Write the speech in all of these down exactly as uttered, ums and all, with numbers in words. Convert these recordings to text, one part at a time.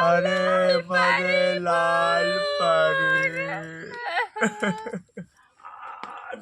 अरे मरे लाल परी।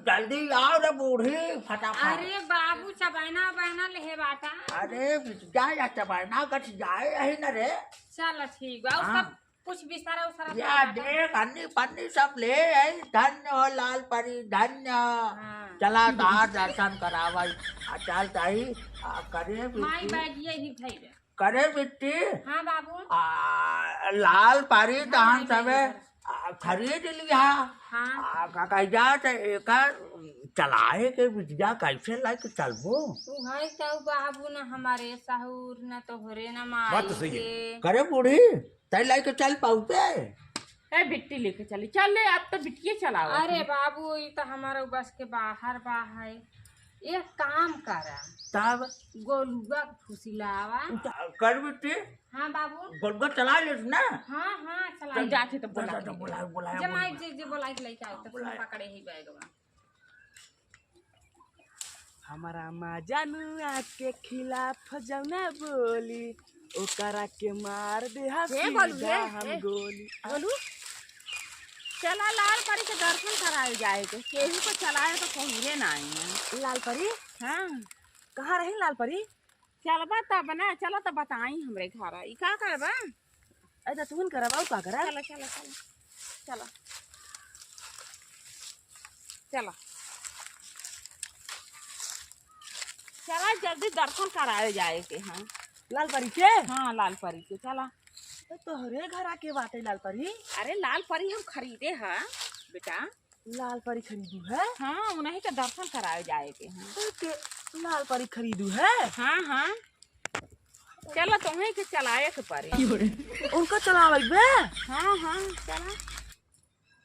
जल्दी आओ रे बूढ़ी, फटाफट। अरे बाबू, चबैना वबैना लेहे बाटा। अरे बिटिया, या चबैना गठ जाए यही न रे। चल ठीक बा, हाँ। सब कुछ बिस्तरा उसरा या सब बाटा। देख, अन्नी पन्नी सब ले आई। धन्य हो लाल परी, धन्य। हाँ। चला तोहार दर्शन करावई। आ चल ताई, आ, करे माई बिट्टी। बैग यही धई दे। करे बिट्टी। हाँ बाबू। आ, लाल परी हाँ, तहन भाई, सबे, भाई। आ, खरीद लिहा। हाँ। आ, का कह जात एकर चलाए के बिटिया कैसे लाइके चलबो? उहई तो बाबू न हमारे सहूर न तोहरे न माई बात तो सही है। के। करे बूढ़ी, तै लाइके चल पाउते? ए बिट्टी लेके चली, चल ले, अब तो बिट्टिए चलावा। अरे बाबू, ई तो हमारा बस के बाहर बा है। एक काम करा। तब? गोलुआ के फुसिलावा। कर बिट्टी। हाँ बाबू। गोलुआ चला लेस ना? हाँ, हाँ, चला चल ले। जाते तो जा, बोला जा, के जा, ले। बोला, बोला, जमाई बोला। जे, जे बोला के लेके आए, हाँ, तो बोला। पकड़े ही बैगवा। हमरा मजनुआ के खिलाफ जौना बोली, ओकरा के मार दे हे बोलू, सीधा हे, हम हे। गोली। बोलू, चला लाल परी के दर्शन कराए जाए के, केहू को चलाए तो कहूरे ना आई है। लाल परी? हाँ। कहाँ रही लाल परी? चलबा तब ना, चला तब बताई हमरे घर। ई का करबा? अरे तुहन करबा, ऊ का करा? चला, चला, चला। चला। चला। चला जल्दी दर्शन कराए जाए के, हाँ। लाल परी के? हाँ, लाल परी के, चला। तो तोहरे घर आके बाटे लाल परी? अरे लाल परी हम खरीदे ह, बेटा। लाल परी खरीदू है? हाँ, उन्हीं के दर्शन कराए जाए के हैं। तो के लाल परी खरीदू है? हाँ, हाँ। चलो, तुम्हें के चलाए के परे। उनका चलावे बे? हाँ, हाँ, चला।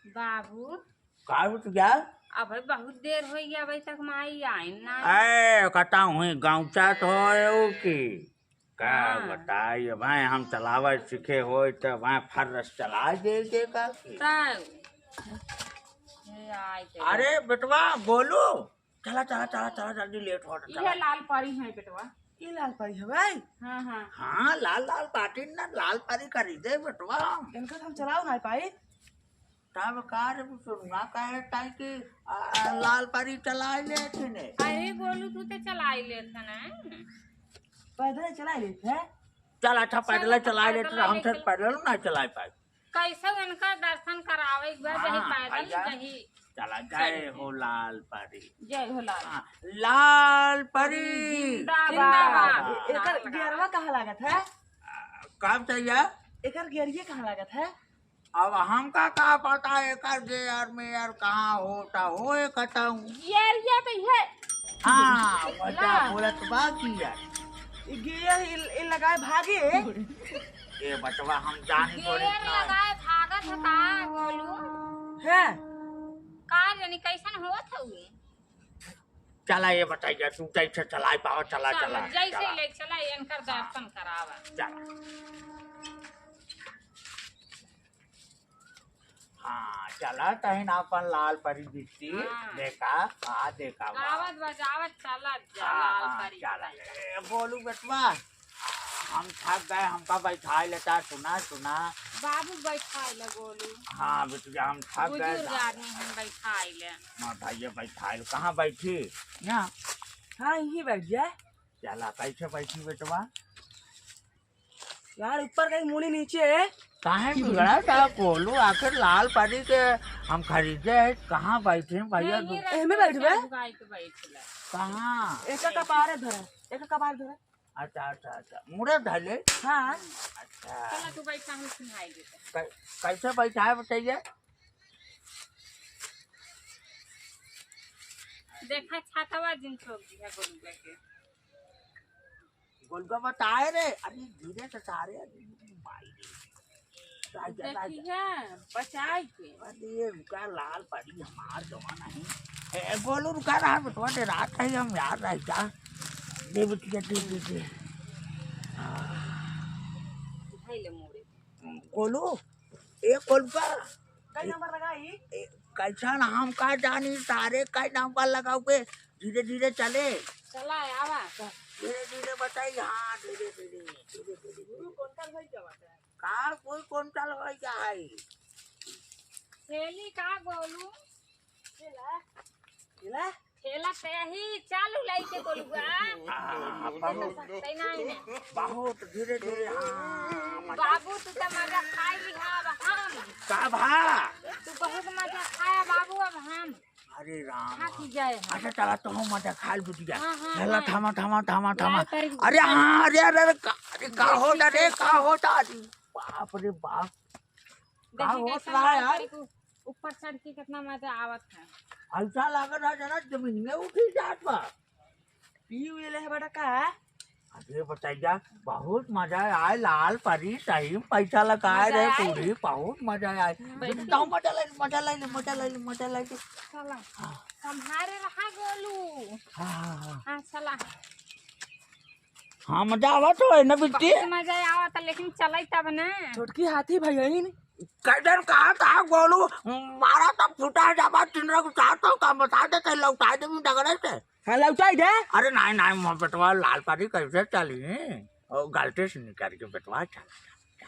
बाबू। का हो तू जा? अबे बहुत देर हो गया, अबे तक माई आई ना। ए, कहताहूँ, गाँव चाट हो की? का हाँ। बताई, भाई हम चलावे सीखे होई त भाई फर्रस चला दे दे का की? तब। ये आए के अरे बेटवा गोलू, चला, चला, चला, चला, जल्दी लेट होत, चला। ये लाल परी है बेटवा। ये लाल परी है भाई? हाँ, हाँ। हाँ, लाल, लाल पाटिन ना, लाल परी खरीदे बेटवा। इनका तो हम चलाओ ना पाई। तब का रे, सुनुआ कहे ताई कि, आ, आ, लाल परी चलाए लेत हने। अरे गोलू, तू ते चलाए लेत हने। पैदल चलाए लेत है? चल, अच्छा, पैदल चलाए लेत, हम से पैदल ना चलाए पाए। कैसे इनका दर्शन करावे एक बार, जही हाँ, पैदल, भैया। जही चला, जय हो लाल परी। जय हो लाल। हाँ, लाल परी। जिंदाबाद। जिंदाबाद। एकर गेरवा कहाँ लागत है? आ, का चाहिए? एकर गेरिया कहाँ लागत है? अब हमका का पता एकर गेयर मेयर कहाँ होता होए कतहूँ। गेरिया तो है। हाँ, वजह ला। बोलत बा कि यार। ई गेयर इ, इ लगाए भागे। ए बचवा, हम जानी थोड़े गेयर ना। लगाए भागत है का गोलू? है। का जानी कैसन होत हउए? चला ये बताइए, तू जैसे चलाए पावा, चला, चला, चला, जैसे चला। ले चला, इनकर दर्शन करावा। चला। हाँ, चला तहिन आपन लाल परी बिट्टी, हाँ। देखा, हाँ, देखा, वाह। गावत बजावत चला जा, हाँ, लाल हाँ, परी चला। के। ए, बोलू बेटवा, हम थक गए, हमका बैठाए लेता, सुना, सुना। बाबू बैठाए ले बोलू। हाँ, बिटिया, हम थक गए, बुजुर्ग जा। आदमी हम बैठाए ले। हाँ, भैया बैठाए ले, कहाँ बैठी? यहाँ? हाँ, यहीं बैठ जाए। चला, कैसे बैठी बेटवा? यार, ऊपर कहीं मुड़ी नीचे है। काहे बिगड़ा था गोलू? आखिर लाल परी के हम खरीदे हैं, कहाँ बैठे हैं भैया? नहीं, तू ये एहमे बैठ बे। लुकाई के बैठ ले। कहाँ? एका कपारे धरा, एका कपार धरा। अच्छा, अच्छा, अच्छा, मुड़े धले। हाँ। अच्छा। चला तू बैठा, हम सुनाई देते। कै-, कैसे बैठा है बताइए? देखा छातवा जिन ठोक दिया गोलू के। गोलगप्पा बताए रे, अरे धीरे से सारे, अरे भाई रे। राजा, राजा। देखिए, बचाई के। अरे रुका, लाल परी हमार जवान है। ए, गोलू रुका रहा, बेटवा, डे रात है, हम यार रह जा। दे बिटिया, दे, दे, दे। भाई ले मोरे। गोलू, ए गोलू का? कई नंबर लगाई? ए, कैसा ना हम का जानी सारे, कई नंबर लगाओगे? धीरे धीरे चले। चला आवा। धीरे धीरे बताई, हाँ, धीरे धीरे, धीरे धीरे। गुरु कौन सा भाई क्या बात है? हाँ, कोई कुंटल होइ जाई। थेली का गोलू? थेला? थेला? थेला ते ही चालू लइके गोलुआ। हाँ, थेला बहुत, सस्ते नाही ने। बहुत धीरे धीरे, हाँ, मजा। बाबू, तू तो मजा खाई लिहा अब हम। का भा? तू बहुत मजा खाया बाबू अब हम। अरे राम। खा की जाए हम। अच्छा, चला, तो हम मजा खा ले, बुझ गया। हाँ, हाँ, चला, हाँ। थामा, थामा, थामा, थामा। लाल तारीख अरे हाँ, अरे, अरे, अरे, का, अरे, का होता रे, का होता? अरे बाप रे बाप। का देखी होत कैसे रहा है लाल यार? तारीख उ-, ऊपर चढ़ के कितना मजा आवत है। ऐसा लागत है जना जमीन में उठी जात बा। पी हुए ले बड़ा का? अरे बताइया, बहुत मजा आए लाल परी, सही में पैसा लगाए मजा रहे आए? पूरी, बहुत मजा आए। बैठ लेकिन के गाँव मजा ले, मजा ले, मजा ले, मजा ले। चला। हाँ। संभारे रहा गोलू। हाँ, हाँ, हाँ। हाँ, चला। हाँ, मजा आवत हो ना बिट्टी? बहुत मजा आवत, लेकिन चलाई तब ना। छोटकी हाथी भैया ही नहीं। कैदन कहा था गोलू, मारा तो फुटा जाबा, तीन रंग चार तो का बता देते, लौटा दे डगरे से। हाँ, लौटाई दे। अरे नाहीं, नाहीं, मोर बेटवा लाल पारी कैसे चली? ओ, गलती से निकल के बेटवा चला।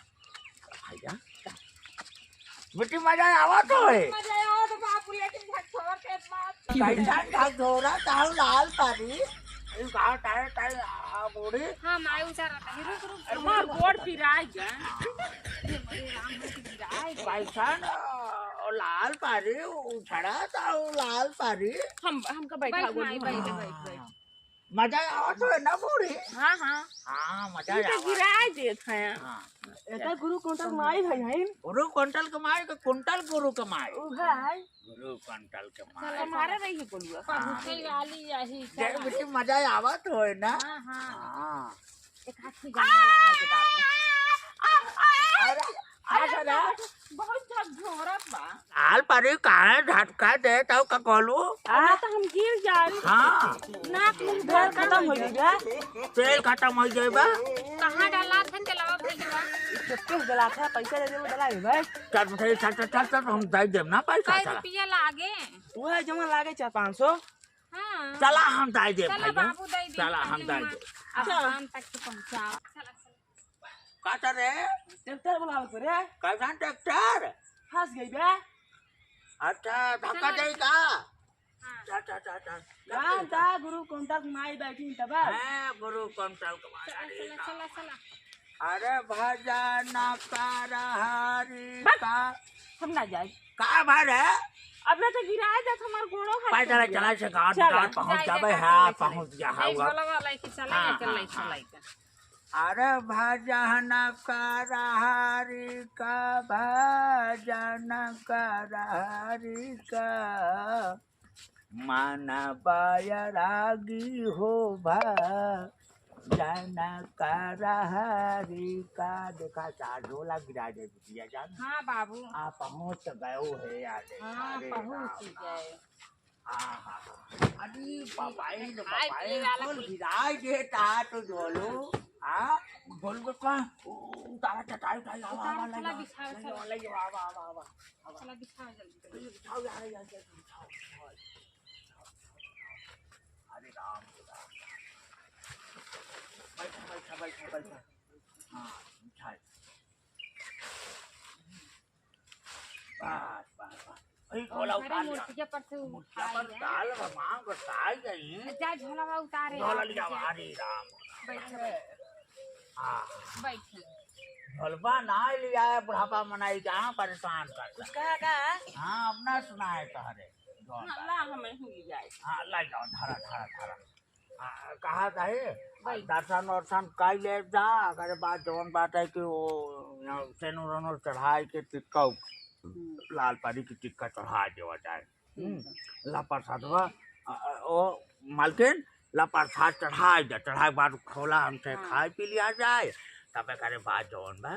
भैया, बेटी मजा आवा तो है। मजा आवा तो बाबू, लेकिन झकझोर के बात। कैसा झकझोरा ताऊ लाल पारी? ई कहा तारे, तारे, आ, बूढ़ी? हाँ, माई उतारा था। रुक, रुक, रुक। हमार गोड़ पिराई गए। ये मेरे राम, हम पिराई गए। कैसा न, ओ लाल पारी, उछड़ा ताऊ लाल पारी। हम, हमका बैठा बैठ गोलू, माई, बैठ, हाँ। बैठ, बैठ। मजा आवत होय ना बूढ़ी? हाँ, हाँ। हाँ, मजा ई तो आवत। गिराए देत हैं। हाँ। एकर गुरु कुंटल माई है, है? गुरु कुंटल के माई के कुंटल गुरु के माई। उ भाई। गुरु कुंटल के माई। चल, हमारा रही है गोलुआ। हाँ। पहुँचे वाली यही देख सब। बेटी, मजा आवत होय ना? हाँ, हाँ। हाँ। एक हाथ से जाने लगा है बाबू। अरे, आ जा ना। बहुत झकझोरत बा। लाल परी काहे झटका देत हौ का गोलू? आ, तो हम गिर जाई। हाँ। नाक मुंह तेल खत्म हो जाई बा। तेल खत्म हो जाई बा। कहाँ डाला था तेलवा भैया? कितने डाला था? पैसा दे दे, वो डाला है भाई। चल, चल, चल, चल, चल, हम दे देब ना पैसा, कै चला। रुपया लागे? वो है जमा लागे चार पाँच सौ। हाँ। चला, हम दे देब चला भैया। बाबू, दे दे, चला, हम दे देब। अब चल। शाम तक के पहुँचाओ। चला, चला। का था रे? ट्रैक्टर बुलावे को रे। कैसन ट्रैक्टर? फंस गई बे। अच्छा, धक्का चला। दे का? हाँ। जा, जा, जा, जा। जा, जा, गुरु कुंटल माई बैठी तब। हाँ, गुरु कुंटल माई। चला, अरे चला, का? चला, चला। अरे भजन कर हरि बस, का। हम ना जाए। का भा रे? अब ना तो गिरा जात हमार गोड़ो हाथ पैदल टूट गया। चला से गाँव चला। गाँव पहुँच जाए, जाबे, जाए, हाँ, जाए। पहुँच गया, नहीं, हाँ, बोला वाला कि चले, हाँ, चले, हाँ, चले। हाँ। अरे भजन कर हरि का, भजन कर हरि का, मन बैरागी हो भजन कर हरि का। देखा सा ढोला गिरा दे बिटिया जान। हाँ बाबू। आ पहुँच गयो है यार। हाँ, अरे पहुँच राम, गए। राम। आहा। अरे बाबा, ए लो खाए बाबा, पिए ए वाला कुल कुल। गिराए देता तो झोलू। हाँ, झोलू को कहाँ? उ-, उतारा, चटाई उठाई, आवा, उतारा, आवा, चला, ले जाओ, बिछाओ, ले चला। जाओ, ले जाओ, आवा, आवा, आवा। चला, बिछाओ, जल्दी। चलो, बिछाओ, यहाँ, यहाँ, यहाँ, बिछाओ, बिछाओ, बिछाओ। अरे राम, राम, राम। बैठा, बैठा, बैठा, बैठा। हाँ, बिछाए। बस, बस, बस। अरे, झोला अरे, उतार लिया। मूर्तिया पर से मूर्तिया उठाई पर है। डाल, भगवान को उठाई गई। जा, झोलावा उतारे झोला आप, लिया, जा। अरे राम। बैठ, बैठ। हाँ। बैठ। झोलवा ना लिया है, बुढ़ापा मनाई, जहाँ परेशान कर। उसका का? हाँ, अपना सुनाए तहरे। हाँ, ला, हमें ही जाए। हाँ, ला जाओ, धरा, धरा, धरा। आ, कहा जाए, बैठ। दर्शन वर्शन कर ले जा, अगर बात जौन बात है कि वो यहाँ सेनुर वेनुर चढ़ाई के टिक्का, हम्म। लाल परी की टिक्का चढ़ा देवा जाए। ठीक हम्म। बा। ला प्रसादवा, आ, आ, ओ मालकिन, ला प्रसाद चढ़ाई दे, चढ़ाई के बाद खोला हमसे हाँ। खाए पी लिया जाए, तब करे बात जौन बा,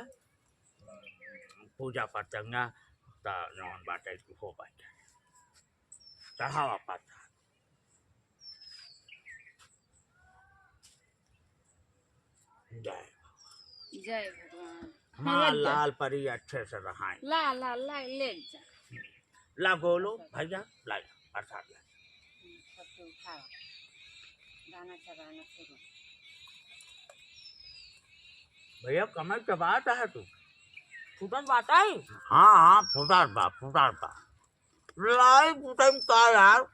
पूजा पतंगा, त जौन बात है कि हो बात। चढ़ावा प्रसाद। जय। जय भगवान। हाँ, हाँ, ले जा। लाल परी अच्छे से रहाई। ला, ला, ला, ले जा। ला गोलू, भैया, ला जा, प्रसाद ला। सबके उठाओ। गाना चलाना शुरू। भैया, कमर चबात है तू। फूटत बाटे? हाँ, हाँ, फूटत बा, फूटत बा। लाई फूटत का यार?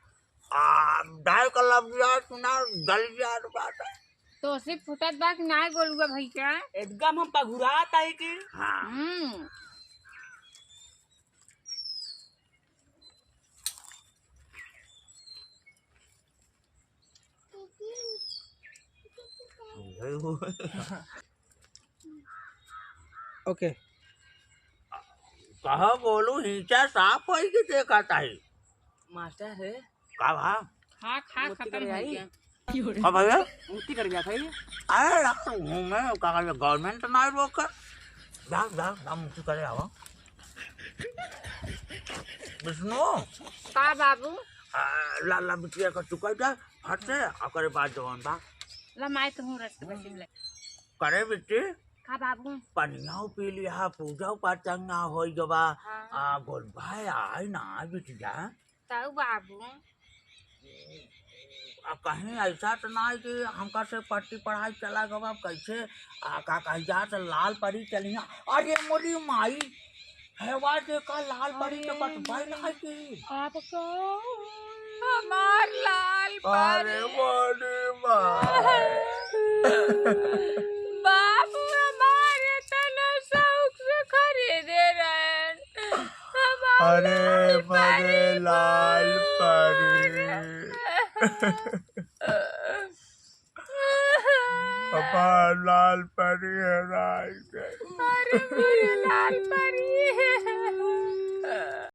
आ, डाल कर लब यार, सुना, गल यार बाटे। तो सिर्फ फूटत बा कि नाय गोलुआ भैया? एकदम हम पगुरात है कि। हाँ। हम्म। OK। कहा बोलू, हिंचा साफ होई कि देखा ताई? मास्टर है। का भा? खा, खा, मोती खत्म करे हो आई? गया। का भैया? मोती कर गया था ये। अरे यार, घूमे, का कहले, government ना रोक। जा, जा, जा, मोती करे आवा। विष्णु। का बाबू? आ, ला, ला, बिटिया का चुका जा, फट से, ओकरे बाद जवान बा। ला, माई तो हूँ रस बस ले। करे बिट्टी। का बाबू? पनिया पी लिया, पूजा पाठ चंगा होई गवा। हाँ। आ, गोल भाई आए ना, बिटिया। तब बाबू। आ, कहीं ऐसा तो ना है कि हमका से पट्टी पढ़ाई चला गवा, अब कैसे, आ, का कही जात, लाल परी चलिया। अरे मोरी माई, हेवा देखा, लाल परी के अरे, बटवाई ना है कि। आपका हमार लाल अरे परी। मोरी माई। बाबू हमारे तना शौक से खरीदे रहन। हमार अरे लाल परी मोरे लाल परी। हमार लाल परी हेराई गई। अरे मोरे लाल परी।